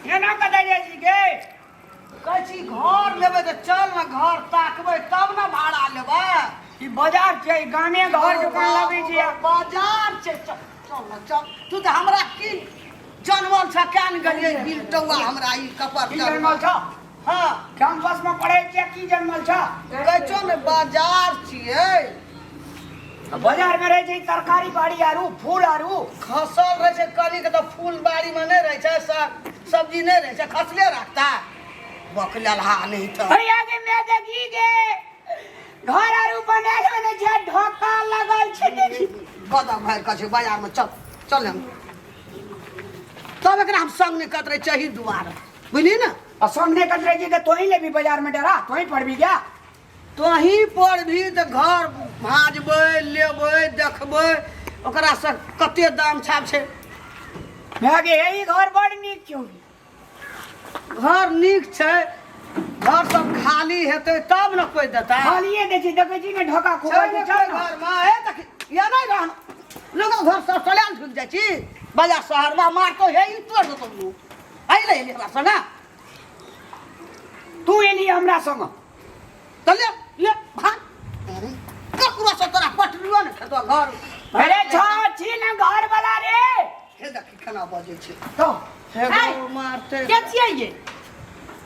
एना कतऽ जाइ छी गे? कहै छी घर लेबै तऽ चल ने घर ताकबै तब ने भाड़ा लेबै। ई बाजार छै, गामे घर दुकान लगै छै। बाजार छै, चल चल ने चल। तू तऽ हमरा की जनमल छ क्या ने गेलियै बिलटौआ हमरा ई कपर की जनमल छ? हाँ। कैंपस में पढ़ै छियै की जनमल छ? कहै छौ ने बाजार छियै। बाजार में रहै छै तरकारी बाड़ी आरू फूल आरू खसल रहै छै कनिक तऽ फूल बाड़ी में नहि रहै छै, साग सब्जी नहि रहै छै, खसले रखता बकलहा नहीं तऽ। भैया के मैं देखी गे घर आरू बनायल ने छै, ढोका लगल छै देखी। गदा भरि कऽ छै बाजार में, चल चल हम तब एकरा हम संग नहि करैत रहै चही दुआरे, बुझली ने? आ संग नहि करैत रहै छी तऽ तोही लेबी बाजार में डेरा, तोही पढ़बी क्या? तोही पढ़बी तऽ घर भाँजबै लेबै देखबै ओकरा से कते दाम छाप छै। भए गे ई घर बड़ नीक छौ। घर नीक छै, घर सब खाली हेतै तब ने कोइ देतै। खालिए दै छै, देखै छी ने ढोका खुबल छै, चल ने। घरमे हे देखी या नहि रहन लोक घर सब चलायल ढुकि जाइ छी बाजार शहरमे मारतो हे ई तोड़ देतौ लोक। आइ ले एली हमरा संगे। तू एली हमरा संग तऽ ले ले भाग ककरो से तोरा पटलियो ने खेतो घर। अरे छो छी ने घर वाला रे। हे देखी केना बजै छै। तो हे गो मारते के छियै ये?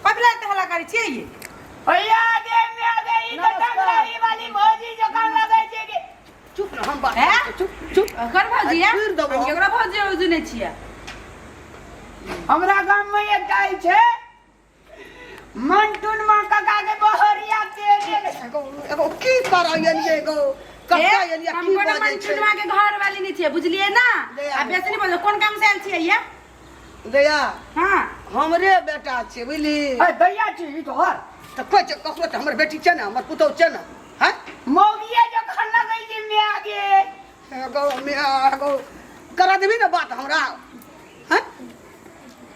कथी लए हल्ला करै छियै ये? भैया दे में आ गई ई तऽ टंगराही वाली भौजी जकाँ लगै छै कि। चुप न हम बात हैं? करै छी, चुप चुप। ओकर भौजी है? फिर देबो। हम केकरो भौजी उजी नहि छियै। हमरा गाम में एकटा छै मंटुन माँ काका के बहरिया के एगो एगो की करऽ एलियै एगो कतऽ एलियै हम की कोनो बजै छै? मंटुनवा के घर वाली नहि छियै, बुझलियै ना? दया। आ बेसी नहि बजू, कोन काम से आयल छियै ये? दया। हाँ। हमरे बेटा छै बुझली। ए दैया छी ई तोहर। तऽ कोइ छै ककरो तऽ हमर बेटी छै ने, हमर पुतहु छै ने। हैं? मौगिए जखन लगै छै माय गे। एगो माय एगो करा देबी ने बात हमरा। हैं?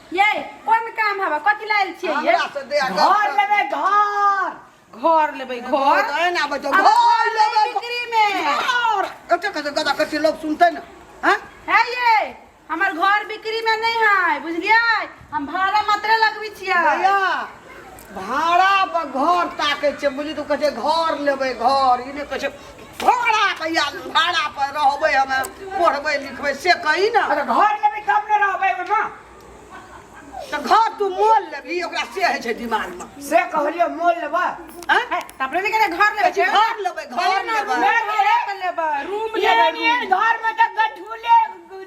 ये कोन काम हवा कथी लायल छियै ये? हमरा से दया घर लेबै घर। घर लेबै घर? तऽ एना बजौ, अब घर घर लेबै बिक्री में। घर। एते कते गदा कते लोग सुनतै ने। हैं? है ये हमर घर बिक्री में नहीं है, बुझलियै? हम भाड़ा मात्र लगबै छियै। भैया भाड़ा पर घर ताकै छै बुझली, तू कहै छै घर लेबै घर, ई नहि कहै छै भाड़ा पर या भाड़ा पर रहबै हमे पढ़बै लिखबै से कही ने। अरे घर लेबै तब ने रहबै ओहिमे। तऽ घर तू मोल लेबही ओकरा से होइ छै दिमागमे। से कहलियो मोल लेबै। आँय? है, तऽ अपने नहि कहै घर लेबै छै। घर लेबै, घर ना, लेबै। रूम भाड़ा पर लेबै, रूम लेबै, एहन एहन रूम। घर में तऽ गठुले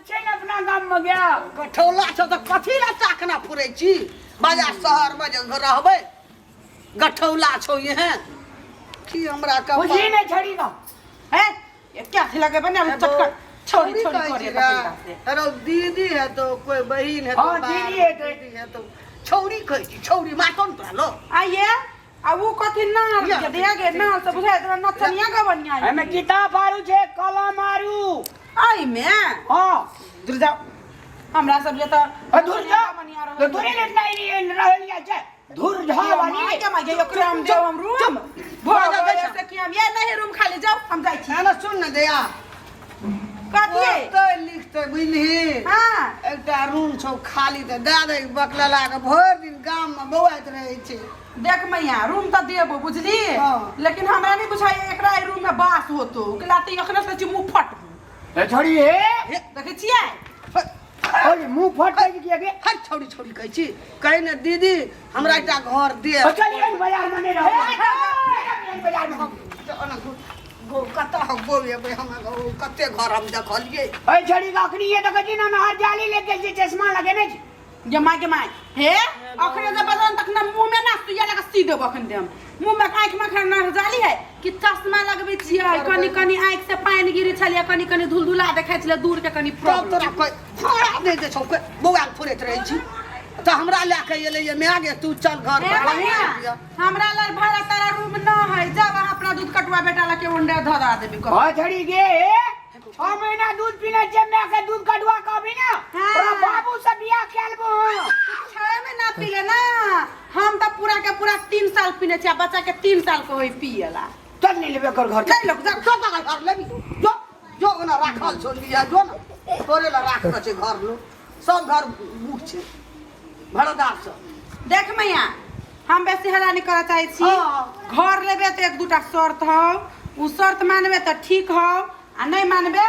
छै ने अपना गाम में गया। गठौला छौ तऽ कथी लए ताकना फुरै छी बाजार शहरमे जे रहबै गठौला छौ एहन की हमरा कपार। बुझी नहि छड़ी का। है, ये क्या थी लगे बने हम चटका छोड़ी छोड़ी कहै करे छी तखन रे। से। अरे दीदी है तो कोई बहिन है तो हाँ, बाप, दीदी है तो। दीदी है तो छौड़ी कहै छी छौड़ी मारतो ने तोरा लो। आइए आ उ कथी नाल या। के दिया गे नाल से बुझाय तोरा नचनिया गबनिया एहिमे किताब आरू छै कलम आरू। एहिमे? हाँ। दूर जाओ हमरा सब जे तऽ अ, दूर जा। गबनिया रहल तो दूरे लेट नहीं रहल छै। धुर झा वाली। माय के माय के ओकरा हम देब हम रूम। भऽ भऽ जाइ छै। से कि हम ये नहीं रूम खाली जाओ हम जाइ छी। ना, ना, सुन ने दया। कथी? पढ़तै लिखतै बुझलिही। हाँ। एकटा रूम छौ खाली तऽ दए दे बकलला के भरि दिन गाम में बौआइत रहै छै। देख मैया रूम तऽ देबो बुझली, हाँ। लेकिन हमरा नहीं बुझाइ एकरा एहि रूम में बास होतो ओकरा तऽ एखने से मुँह फटबू। ए छोड़ी हे। हे। देखै छियै? ओए मुँह फटै छै किया के? हट छौड़ी छौड़ी कहै छी कहै ने दीदी हमरा एकटा घर दे। ओ चलिए ने बाजार में नहीं रहबै। बाजार में हम गो कतऽ हम बौएबै हम कते घर हम देखलियै। ओए छड़ी के अखनी ये देखै छी ने नहर जाली लेके छी चश्मा लगेने छी। गे my गे my हे अखने जे बजन तखने मुँह में ना सुइया लगा सी देबो अखन देम मुँह में आँखि में अखन ना जाली है कि चश्मा लगबै छियै कनी कनी आँखि से पानि गिरै छलियै कनी कनी धुलधुला देखै छलियै दूर के कनी तब प्रॉब्लम। तोरा कोइ भाड़ा नहि दै छौ कोइ बौआ के फुरैत रहै छी तऽ हमरा लए के एलै ये माय गे तू चल घर हे भाड़ा भैया, नहि दिअ। हमरा लग भाड़ा तारा रूम न है जब अहाँ अपना दूध कटुआ बेटा लके ओंडे धरा देबी कह। हाँ छड़ी गे 6 महीना दूध पीने छै माय के दूध कटुआ कहबी ना। हाँ। तोरा बाबू से बियाह कैलबो हम। 6 महीना पीले ना हम तऽ पूरा के पूरा 3 साल पीने छियै, बच्चा के 3 साल के होय पियला। चल नहीं लेबे कर घर। नहीं लोग जा। जो तोरा घर लेबी जो जो ओना राखल छौ लिया जो ना तोरे ला राखल छै घर लो सब घर बुक छै। भाड़ादार से। देख मैया, हम बेसी हल्ला नहीं करऽ चाहै छी। हाँ। घर लेबे तऽ एक दूटा शर्त हौ, उ शर्त मानबे तऽ ठीक हौ, आ नहीं मानबे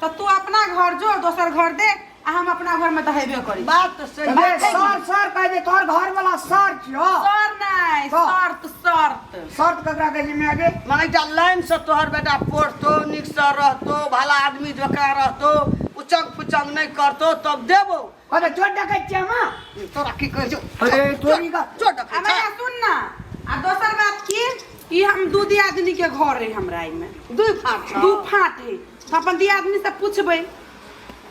तऽ तू अपना घर जो, दोसर घर दे, आ हम अपना घर में तऽ हेबे करी। बात तऽ सही अरे है। सर सर कह दे, तोहर घर वाला सर छियो। सर नहीं, तो। शर्त शर्त। शर्त ककरा कहै छै माय गे? माने एकटा लाइन से तोहर बेटा पढ़तो, नीक से रहतो, भला आदमी जकाँ रहतो, उचंग फुचंग नहि करतो, तब देबो। अरे चोट डकै छियै हम। तोरा की कहै छौ? अरे तोरी का चोट डकै आ मैया छै। सुन ना, आ दोसर बात की, ई हम दू दियादनी के घर है हमरा एहिमे। दुई फाट छौ। दू फाट है, तऽ अपन दियादनी से पूछबै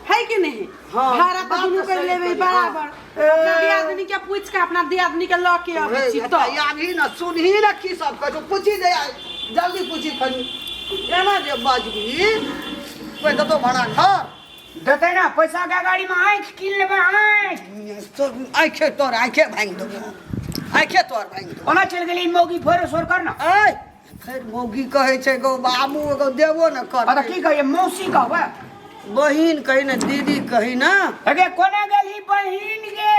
है कि नहीं। हाँ, भाड़ा तऽ बात दुनू तऽ कर सही लेबै कहली, हाँ। बराबर। अपना दियादनी के पूछ के अपना दियादनी के लऽ के अबै छी। तऽ याद न सुनही न की सब कहै छौ, पूछी दे जल्दी, पूछी खनी एना जे बजबी कोइ देतौ भाड़ा घर? देतै ना पैसा के गाड़ी में आँखि कीन लेबै आँखि। तोर आँखे, तोर आँखे भाङि देबौ, आँखे तोर भाङि देबौ। ओना चलि गेली मौगी, फेर सोर कर ना। ऐ फेर मौगी कहै छै गौ बाबू, एगो देबो ने कर। अरे की कहिए, मौसी कहबै? बहिन कही ने, दीदी कही ने। अगे कोना गेली बहिन गे?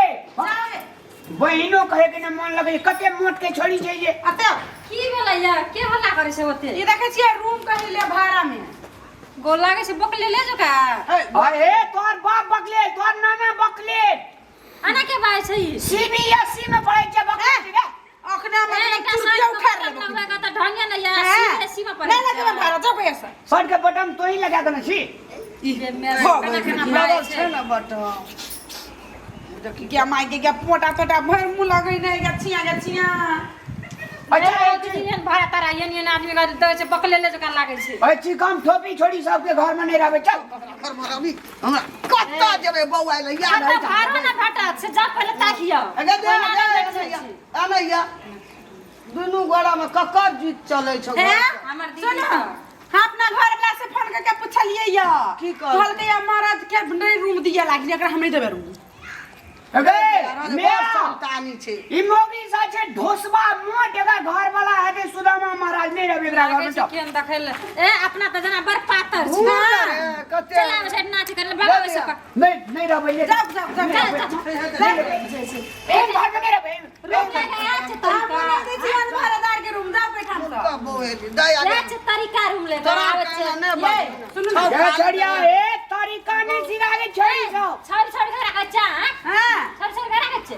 बहिनो कहे के ने मन लगे, कते मोट के छोड़ी छै जे। अते की भेलै या के हल्ला करै छै ओते? ई देखै छियै रूम कही ले भाड़ा में। गोल लागै छै बकले ले जो का। अरे तोहर बाप बकले, तोहर नाना बकले। अना के बाजै छै ई? सीबीएसई में पढ़ै छै बकले रे। अखने हम ए, एकदम एकटा चुरकिया साइड उखाड़ में लेबै। बटन लगा तऽ ढंगे नै या हैं? सीधे सीमा पर। नहीं नहीं, भाड़ा जाओ भैया से। शर्ट के बटन तोही लगा देने छी। हो केना गइल। केना लगल बाजै छै छै। ने बटन। देखी क्या माय के क्या पोटा तोटा भर मुंह लगै नहीं गछिया गछिया। अच्छा ए, एक चीज एहन भाड़ा तारा एहन एहन आदमी के दै छै, बकले ले जकाँ लागै छै। अरे चिकम ठोपी छोड़ी सबके घर में नहीं रहबे, चल। घर में रहबी, हमरा कतऽ जेबै बौआ लए याद कतऽ है। भाड़ो ना भेटत से जा पहिले ताकियौ। अगे दे ओना अगे नहि भेटै छै। अनैया दुनू गोड़ा में ककर जीत चलै छौ? हैं? हमर दीदी सुनो, तऽ। हम अपना घर वाला से फोन करके पूछलिए या। की कहल? कहलकै या मरद के नहीं रूम दिया लागी, एकरा हम नहीं देबै रूम। अगे बड़ मेरा संतानी छै। ई मौगी सा छै ढोसबा मोट, एकर घर वाला हेतै सुदामा महाराज, नहीं रहबे एकरा घर लागै में। छै चल। केहन देखै लए। ए अपना तऽ जेना बड़ पातर छै। रे, कते चल आबै छै नाच करै लए भगाबै छै। नहीं नहीं रहबे ले। जाओ जाओ जाओ। चल चल। एक घर में नहीं रहबे। रूम लए के आयल छै हम तरीका। नहीं दै छियै भाड़ादार के रूम, जाओ बैठाम से। कब बौएली दया लए छै तरीका रूम ले के तोरा आबै छै। कहना नहि ये बाजू। सुनू ना। ये छड़िया ए तरीका नहीं सिखा के छोड़ी सब। छड़ छड़ के राखै छै, आँय? हां। छड़ छड़ के राखै छै।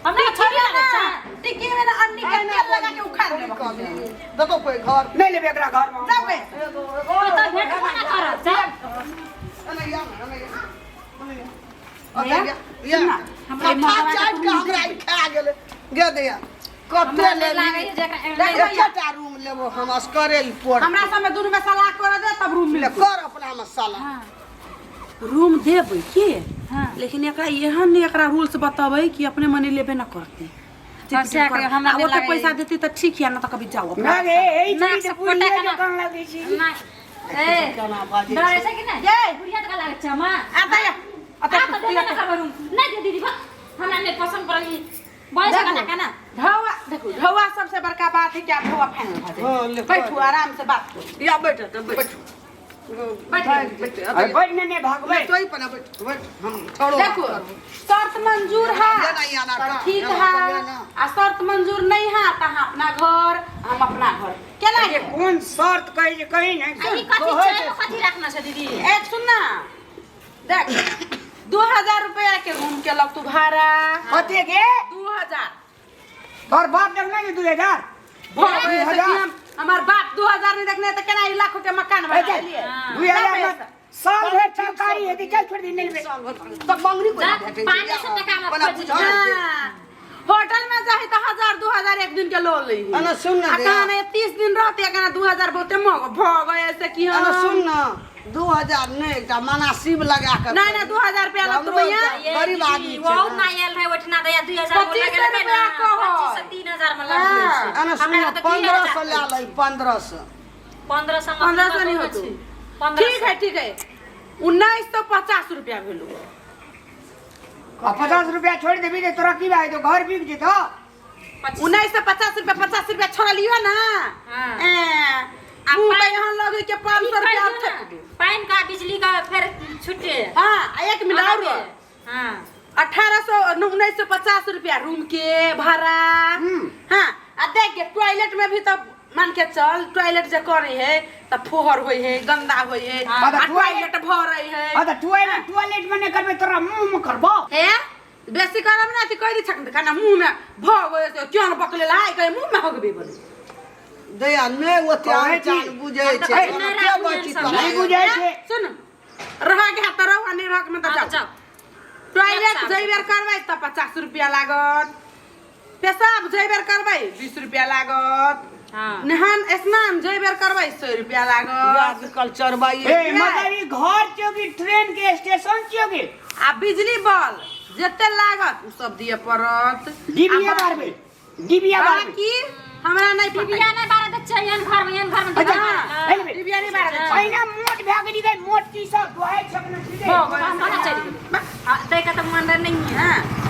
हमरा छड़ी लागै छै। टिक्की में ना अन्नी के तेल लगा के उखाड़ लेबै। देतौ कोइ घर? नहीं लेबे एकरा घर में। जाओ बे। ओतऽ भेटबो ना करत, चल। अनैया अनैया अनैया भैया, या सुन ना, हमरा ई माथा मरदवा के चाटि के रूम हमरा ई खा गेलै गे दैया। कते हमरा नहि लेली? लागै छै जेकरा एकेटा रूम लेबो हम असकरे ई पोर। हमरा सब में दुनू में सलाह कर दे तब रूम ले मिलत। कर अपना में साला। रूम देबै के? हाँ। लेकिन एकरा एहन नहीं, एकरा रूल्स बतबै कि अपने मने लेबे ना करते। हाँ, से एकरा हमरा आ नहि ओते लागै। पैसा देती तऽ ठीक है, ना तऽ कभी जाओ अपना। ना गे एही नाक छोड़ी से से फोटा पुड़िया केना? जकाँ लगै छी। ना ए केना बाजै डरै छै कि नहि? ये। बुढ़िया जकाँ लागै छै हमरा। आता या आ तऽ देबे ना करबै रूम। नहि दे दीदी, बा हमरा नहि पसन्द पड़ल ई। बजै छै केना केना? ढौआ देखू, ढौआ सबसे बड़का बात है कि आप ढौआ फाइनल भऽ हाँ, जाए। ले, बैठू आराम से बात करू। या बैठ तऽ बैठ। बैठ। बैठ। अरे बैठ ने, ने भागबै। तोही पर बैठ बैठ, हम छोड़ो। देखो, शर्त मंजूर है लेना ही आना तऽ का, ठीक लेना है, तो लेना। आ शर्त मंजूर नहीं है तऽ अहाँ अपना घर, हम अपना घर केना ये हेतै? कोन शर्त कही जे कही ने। आ ई कथी कहै छै? छै। कथी राखना छै दीदी? एक सुन ना, देख, 2000 रुपया के रूम के लगतू भाड़ा। कते गे? 2000। तोहर बाप देखने ने 2000? भऽ गेलै 2000? से कि हमार बाप 2000 नहीं देखने तऽ केना ई लाखों के मकान बना चल। लेलियै? 2000 में साल भरि तरकारी हेतै, चल छोड़ दी, नहीं लेबै। साल भर तऽ मंगनी कोना जा, भेटै छै? 500 टका मे कोना खोजि बुझल हेतै? हाँ। होटल में जाही तऽ 1000 2000 एक दिन के लो लै। अना सुन ना आ दे। कहाँ नहीं 30 दिन रहते, कहाँ 2000 बहुते महग भऽ गए से कि हम अना सुन ना, 2000 नहि, एकटा मनासिब लगा कऽ। नहीं नहीं, 2000 रुपया लगतौ हमरो भैया। एकटा गरीब आदमी छै बहुत ना। ना आयल रहे ओहिठिना दैया 2000 25 सौ रुपया कहै। 25 सौ 3000 में लगबै हाँ। छै। अना सुन हमरा ना, तऽ 1500 लए लै, 1500। 1500 में 1500 नहीं होतौ। 1500। ठीक है ठीक है, 1950 रुपया भेलो। आ 50 रुपया छोड़ि देबही तऽ तोरा की भए जेतौ? घर बिक जेतौ। 1950 रुपया, 50 रुपया छोड़ लियो ना। हाँ। ए आ मुँह पानि- पे यहाँ लगे के 500 रुपया और थोपि दे। पानि का बिजली का फेर छुट्टे। हाँ, आ एक मिनट और। हाँ। 1800 1950 रुपया रूम के भाड़ा। हाँ, आ देख के टॉयलेट में भी तब मान के चल, टॉयलेट जे करे है त फोहर होय है, गंदा होय है। हाँ। आ टॉयलेट भरे है। हाँ तऽ टॉयलेट टॉयलेट में नहि करबै, तोरा मुंह में करबो। हे, बेसी करब ना त कहि दी छक खाना मुंह में भ गए से क्यों बकले ला कहे मुंह में हगबे बोले। दया नहि ओते कहै छी। चाल बुझै छै। ए, ओना के बची तोरा? नहि बुझै छै। सुन, रह के त रह, आ नहीं रह के मतलब हाँ, जाओ। जाओ। टॉयलेट अच्छा। जै बेर करबै त 50 रुपया लागत, पेशाब जै बेर करबै 20 रुपया लागत, हाँ। नहान स्नान जै बेर करबै 100 रुपया लागत। आजकल चरबाई। ए, मतलब ई घर छियौ कि ट्रेन के स्टेशन छियौ कि? आ बिजली बल जते लागत उ सब दिए पड़त। डिबिया आ बारबै, डिबिया बारबै। बाकी हमरा नहीं पता। डिबिया नहीं बारह दे चाहिए एहन घर में, एहन घर में। अच्छा, हाँ। एहि बेर। डिबिया नहीं बारह दे चाहिए। पहिने मोट भए गेली गई, मोट की सब दोहाइ छक न छिकै। भऽ गेल। हम चलि गेली। हाँ, तै का तऽ मन नहीं है। हाँ।